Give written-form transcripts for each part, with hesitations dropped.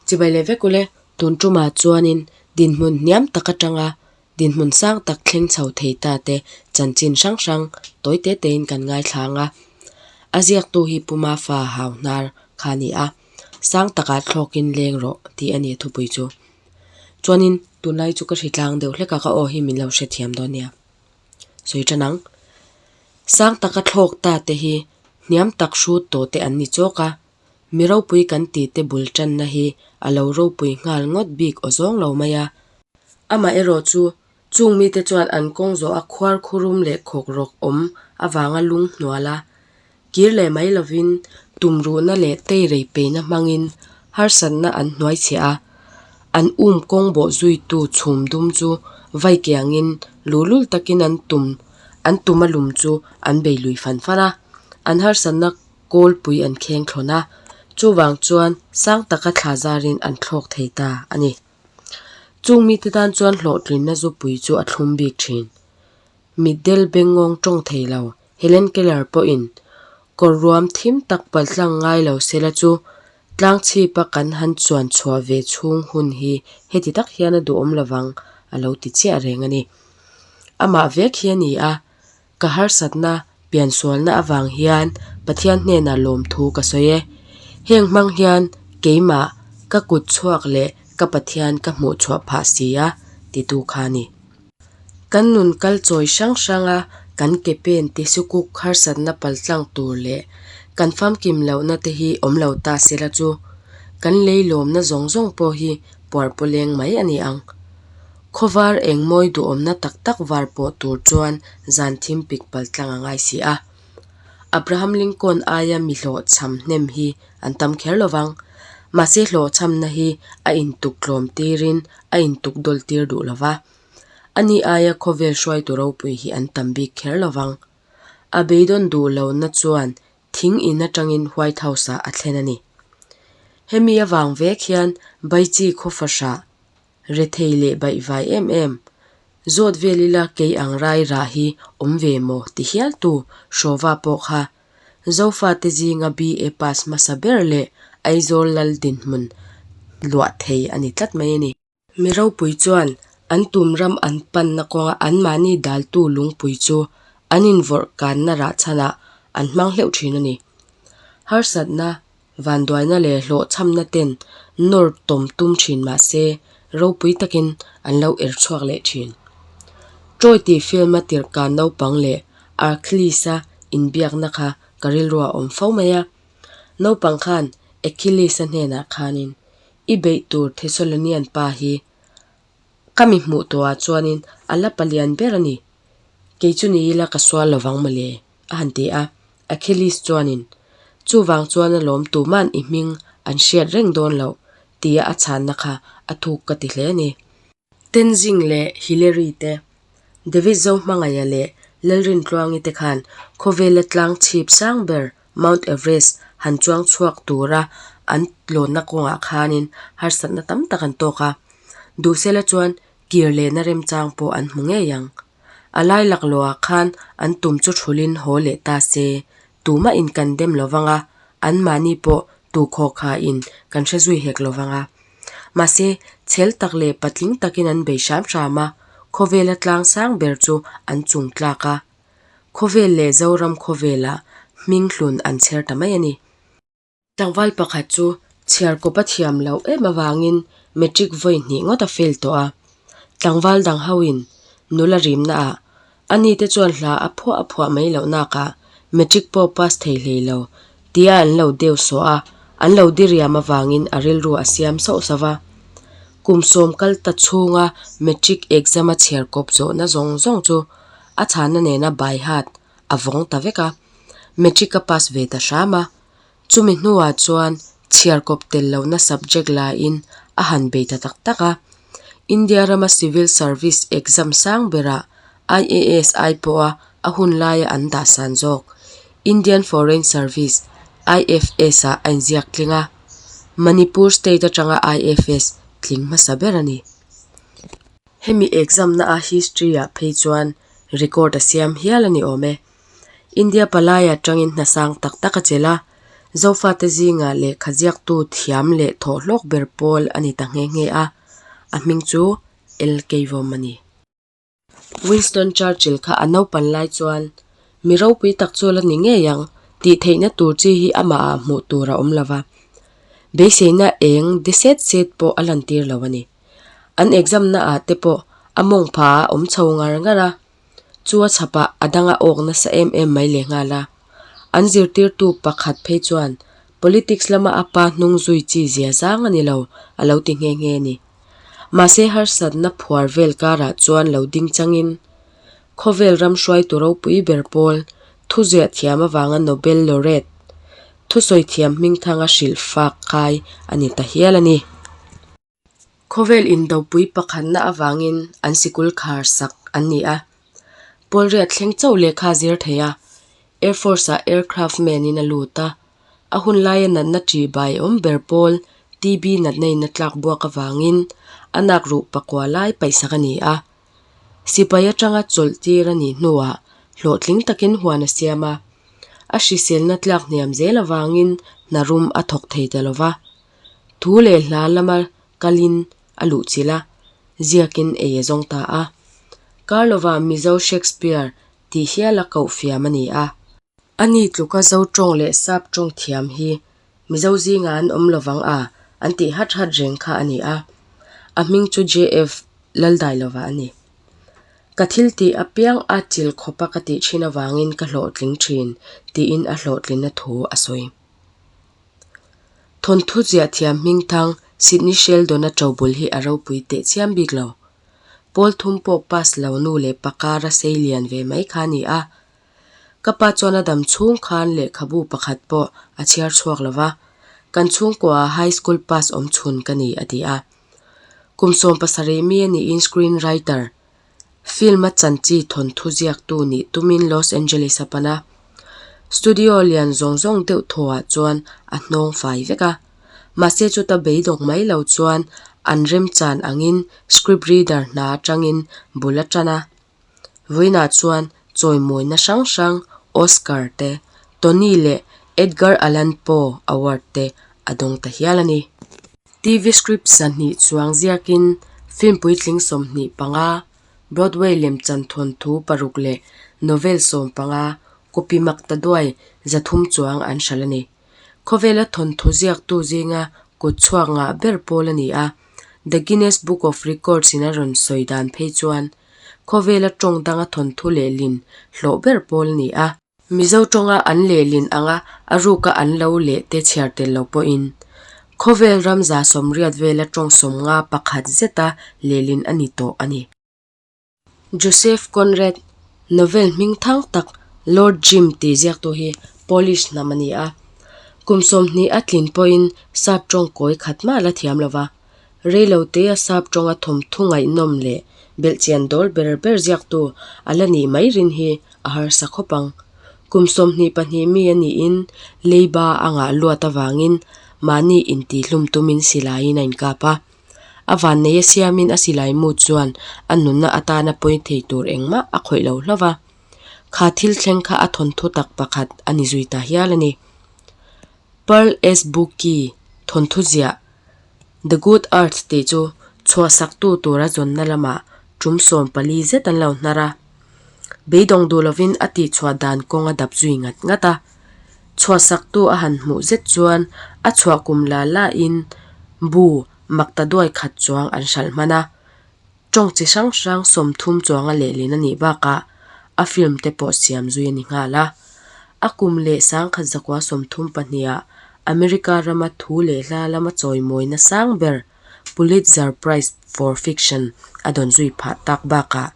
Chibai leh vek ule, tun tumah chuanin dinhmun hniam tak atanga dinhmun sang tak thleng chho thei ta te chanchin hrang hrang tawi te tein kan ngaithla ang a. A ziaktu hi Pu Mafa Hauhnar kha a ni a, sang takah thlawkin leng rawh tih a ni a thupui chu. Chuanin tunlai chu ka hritlang deuh hlek a, ka aw hi min lo hrethiam dawn nia. Sawi tan ang. Sang taka thlawk ta te hi hniam tak hrut tawh te an ni chawk a, mi ropui kan tih te bul tanna hi a lo ropui nghal ngawt bik aw zawng lo mai a. Amaherawh chu, chung mite chuan an kawng zawh a khuar khurum leh khawk rawk awm avanga lung hnual a, kir leh mai lovin tumruhna leh teirei peina hmangin harsatna an hnuaichhiah a, an um kawng bawh zuitu chhum dum chu vai kiangin luhlul takin an tum an tum a lum chu an bei lui fan fan a, an harsatna kawlpui an kheng thlawn a, chuvang chuan sang taka thla zarin an thlawk thei ta a ni. Chung mite tan chuan hlawhtlinna zupui chu a thlum bik thin. Mitdel bengngawng tawng thei lo Helen Keller pawhin kawr ruam thim tak paltlang ngai lo sela chu tlangchhipa kan han chuan chhuah ve chhung hun hi heti tak hian a duhawm lovang a lo ti chiah reng a ni. Amah vek hi a ni a, ka harsatna piansualna avang hian Pathian hnenah lawmthu ka sawi e. Heng hmang hian keimah ka kut chhuak leh ka Pathian ka hmuh chhuah phah si a, titu kha a ni. Kan nun kal chawi hrang hranga kan ke pen te sukuk harsatna paltlang tur leh kan famkim lohna te hi awm lo ta sela chu kan lei lawmna zawng zawng pawh hi puar pawleng mai a ni ang. Khawvar eng mawi duhawmna tak tak var pawh tur chuan zan thim pik paltlang a ngai si a. Abraham Lincoln aia mi hlawhchham hnem hi an tam kher lo vang. Mahse hlawhchhamna hi a intuk tlawm tirin a intuk dawl tir duh lo va. Ani aia khawvel hruaitu ropui hi an tam bik kher lo vang. A beidawn duh lohna chuan thing in atangin White House-ah a thlen a ni. Hemi avang vek hian Baichi khaw fahrah Rethei leh baihvai em em. Zawt vel ila kei ang rai rah hi awm ve maw ti hial tu Hrawva pawh kha Zofate zinga BA pass hmasa ber leh Aizawl lal dinhmun luah thei a ni tlat mai a ni. Mi ropui chuan an tum ram an panna kawnga anmahni daltu lungpui chu an invawrh kanna rah chhanah an hmang hleuh thin a ni. Harsatna Vanduaina leh hlawhchhamna ten nawr tawm tum thin mah se ropui takin an lo er chhuak leh thin. Troy tih film-a tirhkan naupang leh Archilles-a inbiakna kha ka rilruah a awm fo mai a. Naupang khan Achilles-a hnenah khanin, I beih tur Thessalonian pa hi ka mi hmuh tawhah chuanin a la palian ber a ni. Kei chu ni ila ka sual lovang mawle. A han ti a, Achilles chuanin, Chuvang chuan a lawm tuman i hming an hriat reng dawn loh, tia a chhanna kha a thuk ka ti hle a ni. Tenzing leh Hillary te, David Zohmangaia leh Lalrintluangi te khan khawvela tlang chhip sang ber Mount Everest han chuang chhuak tura an tlawnna kawngah khanin harsatna tam tak an tawk a, Duhsela chuan kir lehna remchang pawh an hmu ngei ang. A lai laklawhah khan an tum chu thulin haw leh ta se, tumah in kan dem lo vang a, anmahni pawh tu khaw kha in kan hre zui hek lo vang a. Mahse, chhel tak leh patling takin an bei hram hram a, khawvela tlang sang ber chu an chung tlak a. Khawvel leh Zoram khawvelah hming hlun an chher ta mai a ni. Tlangval pakhat chu chhiar kawp a thiam loh em avangin matric vawi hnih ngawt a fail tawh a. Tlangval dang hoin nula rimna ah ani te chuan hla a phuah a phuah mai loh nakah matric pawh pass thei hlei lo tia an lo deu sawh a, an lo diriam avangin a rilru a siam sauh sauh a. Kum sawm kal ta chhunga matric exam a chhiar kawp zawhna zawng zawng chu a chhanna nena by heart a vawng ta vek a, matric a pass ve ta hram a. Chumi hnuah chuan chhiar kawp tel lohna subject laiin a han bei ta tak tak a. India rama civil service exam sang berah IAS ai pawha a hun laia an dah san zawk Indian Foreign Service, IFS, ah a inziak tling a. Manipur state atanga IFS tling hmasa ber a ni. Hemi exam na a history ah phei chuan record a siam hial a ni awm e. India palai atangin hna sang tak tak a chelh a. Zofate zinga lehkha ziaktu thiam leh thawhhlawk ber pawl a ni ta nghe nghe a, a hming chu L. Keivawm a ni. Winston Churchill kha a naupan lai chuan, Mi ropui tak chu la ni ngei ang, tih theihna tur chi hi amahah hmuh tur a awm lo va. Beiseina eng de set set pawh a lantir lo a ni. An exam naah te pawh a mawng pha a awm chho ngar ngar a, chu a chhapah a dang a awk nasa em em mai lehnghal a. An zirtirtu pakhat phei chuan politics lama a pa hnung zui chi zia zang a ni lo a lo ti nghe nghe a ni. Mahse harsatna phuar vel karah chuan lo ding changin khawvel ram hruaitu ropui ber pawl thuziah thiam avanga Nobel Laureate thusawi thiam hmingthanga hrilh fak kai a ni ta hial a ni. Khawvel indopui pakhatna avangin an sikul khar sak an ni a. Pawlriat thleng chauh lehkha a zir thei a, Air Force-ah aircraft man-in a lut a. A hun laia natna ṭi bai awm ber pawl TB natna in a tlak buak avangin a nak ruh pakua lai paihsak a ni a. Sipai atanga chawlh tir a nih hnuah hlawhtling takin huan a siam a. A hriselna tlak hniam zel avangin hna rum a thawk thei ta lo va. Thu leh hla lama kalin a luhchilh a, ziakin ei a zawng ta a. Karlova Mizo Shakespeare tih hiala koh fiam a ni a. Ani tluka Zo tawng leh Sap tawng thiam hi Mizo zingah an awm lovang a an tih hat hat reng kha a ni a. A hming chu JF Laldailova a ni. Ka thil tih apiang a chil khawpa ka tih thin avangin ka hlawhtling thin tiin a hlawhtlinna thu a sawi. Thawnthu ziah thiam hmingthang Sidney Sheldon-a ṭobul hi a ropui teh chiam bik lo. Pawl thum pawh pass lo nu leh pa kara sei lian ve mai kha a ni a. Ka pa chuan a dam chhung khan lehkhabu pakhat pawh a chhiar chhuak lo va, kan chhungkuaah high school pass awm chhun ka ni a ti a. Kum 70 mi a niin screen writer, Film-a chanchi thawnthu ziaktu nih tumin Los Angeles a pan a. Studio lian zawng zawng deuh thawhah chuan a hnawng fai vek a. Mahse chuta beidawng mai lo chuan an remchan angin script reader hna atangin bul a tan a. Vawiinah chuan chawimawina hrang hrang Oscar te, Tony leh Edgar Allan Poe Award te a dawng ta hial a ni. TV script 2 chuang ziakin film puitling 25, Broadway lemchan thawnthu paruk leh novel 15, copy mak ta duai 300 chuang an hralh a ni. Khawvela thawnthu ziaktu zinga kut chhuak ngah ber pawl a ni a, The Guinness Book of Records in a rawn sawi dan phei chuan khawvela tawng danga thawnthu lehlin hlawh ber pawl a ni a. Mizo tawnga an lehlin anga a ruka an lo leh te chhiar tel lo pawhin khawvel ram 80 vela tawng 51 zeta lehlin a ni tawh a ni. Joseph Conrad, novel hming thang tak Lord Jim tih ziaktu hi Polish hnam a ni a. Kum 20 a tlin pawhin sap tawng kawi khat mah la thiam lo va. Reilotea sap tawnga thawmthu ngaihnawm leh belhchian dawl ber ber ziaktu a la nih mai rin hi a harsa khawp ang. Kum 22 mi a niin leiba a ngah luat avangin mahni intihlum tumin silaiin a inkap a. A vannei a siamin a silai mu chuan a nunna atana pawi thei tur engmah a khawih lo hlauh va. Kha thil thleng kha a thawnthu tak pakhat a ni zui ta hial a ni. Pearl S. Bucki thawnthu ziah The Good Earth tih chu chhuahsaktu tura zawnna lamah tum 14 zet an lo hnar a. Beidawng duh lovin a tihchhuah dan kawng a dap zui ngat ngat a. Chhuahsaktu a han hmuh zet chuan a chhuah kum la lain bu mak ta duai khat chuang an hralh hman a. Tawng chi hrang hrang 30 chuanga lehlin a nih bakah a film te pawh siam zui a ni nghal a. A kum leh 1932 ah America rama thu leh hla lama chawimawina sang ber Pulitzer Prize for Fiction a dawn zui phah tak bakah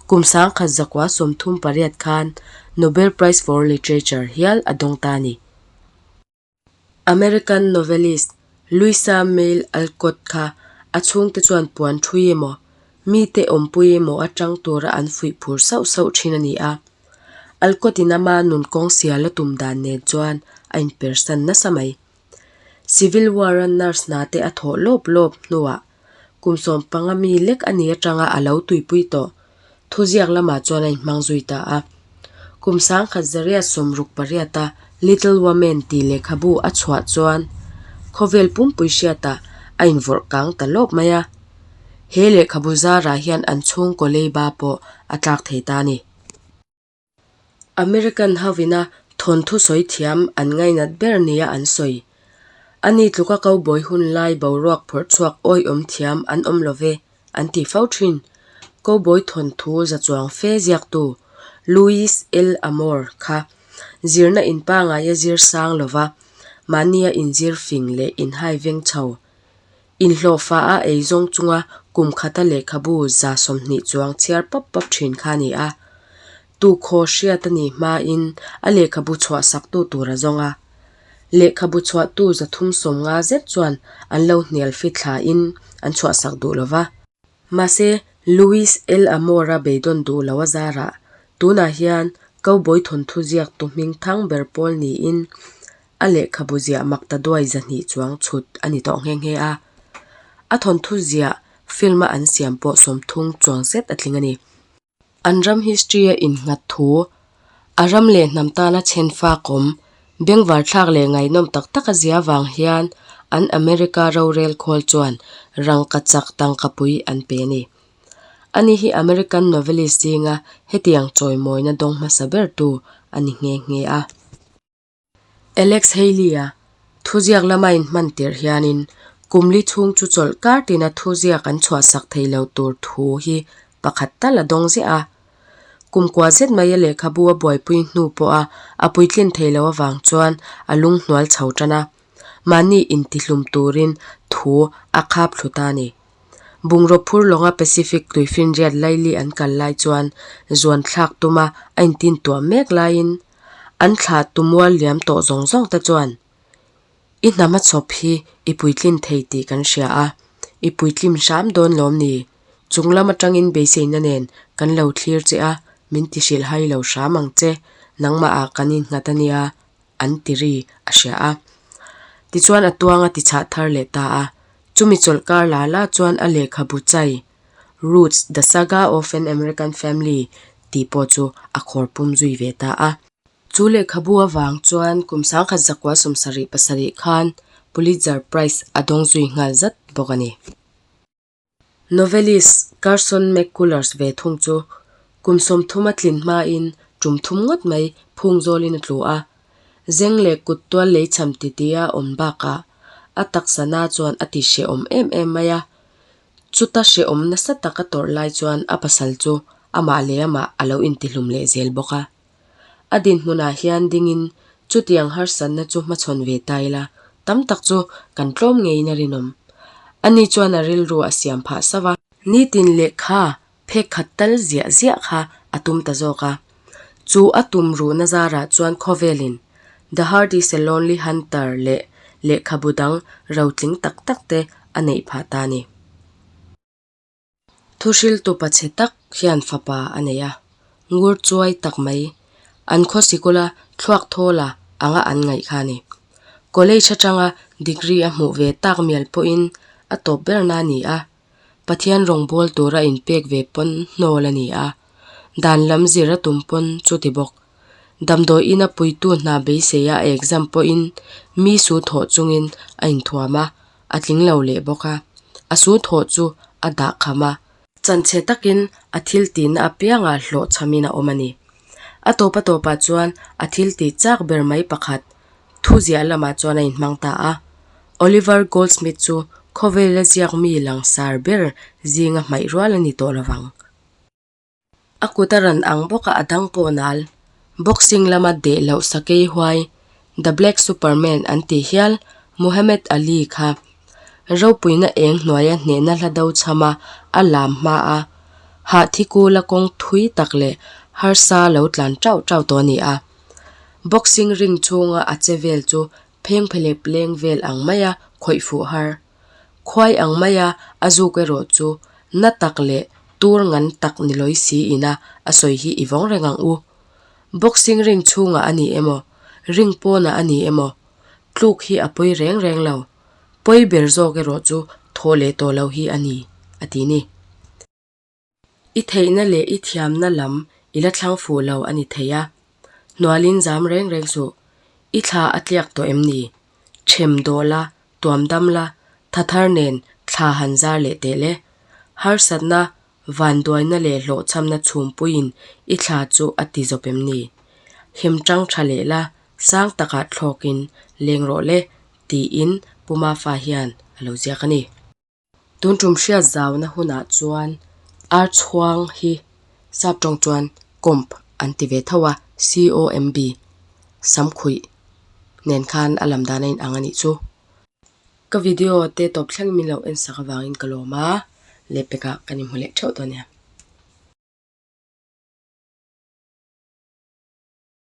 kum 1938 khan Nobel Prize for Literature hial a dawng ta a ni. American novelist Louisa May Alcott kha a chhungte chuan puan thui emaw, mite awmpui emaw atang tura an fuih phur sauh sauh thin a ni a. Alcott-in ama nun kawng sial a tum dan nen chuan a inpersan nasa mai. Civil War-a nurse hna te a thawh lawp lawp hnuah kum 15 mi lek a ni atanga a lo tuipui tawh thuziak lamah chuan a inhmang zui ta a. Kum 1968 a Little Women tih lehkhabu a chhuah chuan khawvel pumpui hriatah a invawrh kang ta lawp mai a. He lehkhabu zarah hian an chhungkaw leiba pawh a tlak thei ta a ni. American hovina thawnthu sawi thiam an ngainat ber nia an sawi. Ani tluka cowboy hun lai boruak phawrh chhuak awihawm thiam an awm lo ve, an ti fo thin. Cowboy thawnthu za chuang fe ziaktu Louis L. Amour kha zirna in pangaia zir sang lova mahnia inzir fing leh inhai veng chho Inhlawhfa a eizawng chunga kum khata lehkhabu 120 chuang chhiar pawp pawp thin kha a ni a. Tukhaw hriat a nih hmain a lehkhabu chhuahsaktu tur a zawng a. Lehkhabu chhuahtu 350 zet chuan an lo hnial fit thlain an chhuahsak duh lo va. Mahse, Luis L. Amor-a beidawn duh lo a zarah tunah hian Cowboy thawnthu ziaktu hming thang ber pawl niin A lehkhabu ziah mak ta duai 200 chuang chhut a ni tawh nghe nghe a. A thawnthu ziah film a an siam pawh 30 chuang zet a tling a ni. An ram history a innghat thu, a ram leh hnam tana chhen fak awm, bengvar thlak leh ngaihnawm tak tak a zia vang hian an America rorel khawl chuan rangka chak tangkapui an pe a ni. Ani hi American novelist zinga hetiang chawimawina dawng hmasa bertu a ni nghe nghe a. Alex Haley-a thuziak lama inhman tirh hianin kum li chhung chu chawlh kar tina thuziak an chhuahsak thei lo tur thu hi pakhat tal a dawng ziah a. Kum kua zet maia lehkhabu a buaipui hnu pawha a puitlin thei lo avang chuan a lunghnual chho tan a, mahni intihlum turin thu a khap thlu ta a ni. Bungraw phur lawnga Pacific tuifinriat laili an kal lai chuan zuan thlak tuma a intintuah mek laiin An thlah tu mual liam tawh zawng zawng te chuan i hnam a chhawp hi i puitlin thei tih kan hria a, i puitlim hram dawn lawm ni? Chung lam atangin beiseina nen kan lo thlir che a, min ti hrilh hai lo hram ang che, nangmah ah kan innghat a nia, an ti ri a hria a. Tichuan a tuang a ti chhah thar leh ta a, chumi chawlh kar la la chuan a lehkhabu chai Roots, The Saga of an American Family tih pawh chu a khawr pum zui ve ta a. Chu lehkhabu avang chuan kum 1977 khan Pulitzer Prize a dawng zui nghal zat bawk a ni. Novelist Carson McCullers ve thung chu kum 30 a tlin hmain tum thum ngawt mai phung zawlin a tlu a. Zeng leh kut tual leichham titi a awm bakah a taksa na chuan a ti hrehawm em em mai a. Chuta hrehawm nasa tak a tawrh lai chuan a pasal chu amah leh amah a lo intihlum leh zel bawk a. A dinhmunah hian dingin chutiang harsatna chu hmachhawn ve ta ila, tam tak chu kan tlawm ngeiin a rinawm. Ani chuan a rilru a siam phah sauh a. Nitin lehkha phek khat tal ziah ziah kha a tum ta zawk a. Chu a tum ruhna zarah chuan khawvelin The Heart is a Lonely Hunter leh lehkhabu dang rotling tak tak te a neih phah ta a ni. Thuhriltu pachhe tak hian fapa a nei a, ngur chuai tak mai, an khaw sikula thluak thawla anga an ngaih kha a ni. College atanga degree a hmuh ve tak mial pawhin a tawp berna a ni a, Pathian rawngbâwl tura inpek ve pawn hnawl a ni a, dan lam zir a tum pawn chuti bawk. Damdawi ina puitu hna beiseia a exam pawhin mi su thawh chungin a inthuam a, a tling lo leh bawk a, a su thawh chu a dah kham a. Chanchhe takin a thil tihna apiangah hlawhchhamin a awm a ni. A tawp a tawpah chuan a thil tih chak ber mai pakhat Thu ziah lamah chuan a inhmang ta a. Oliver Goldsmith chu khawvela ziak mi langsar ber zinga hmaih rual a ni tawh lovang. A kut a ran ang bawk a a dang pawh nal. Boxing lama deh loh sakei huai, The Black Superman an tih hial Muhammad Ali kha ropuina eng hnuaia hnehna hla do chhama a lam hma a, hah thi kula kawng thui tak leh harsa lo tlan tauh tauh tawh a ni a. Boxing ring chhunga a che vel chu phengphelep leng vel ang maia khawih fuh har. Khuai ang maia a zuk erawh chu na tak leh tur ngan tak ni lawi si ina a sawi hi i vawng reng ang u. Boxing ring chhungah a ni emaw, ring pawnah a ni emaw, tluk hi a pawi reng reng lo. Pawi ber zawk erawh chu thaw leh tawh lo hi a ni, a ti ni. I theihna leh i thiamna lam i la thlang fuh lo a ni thei a, hnualin zam reng reng suh. I thla a tliak tawh em ni? Chhem daw la, tuam dam la, tha thar nen thla han zar leh teh le. Harsatna, vanduaina leh hlawhchhamna chhumpuiin i thla chu a ti zawp em ni? Hem tang tha leh la, sang takah thlawkin leng rawh le, tiin Pu Mafa hian a lo ziak a ni. Tun tum hriat zauna hunah chuan ar chhuang hi sap tawng chuan comb an ti ve tho a, C-O-M-B, samkhuih nen khan a lam dan a inang a nih chu. Ka video te tawp thleng min lo en sak avangin ka lawm a, lehpekah kan inhmu leh theuh dawn nia.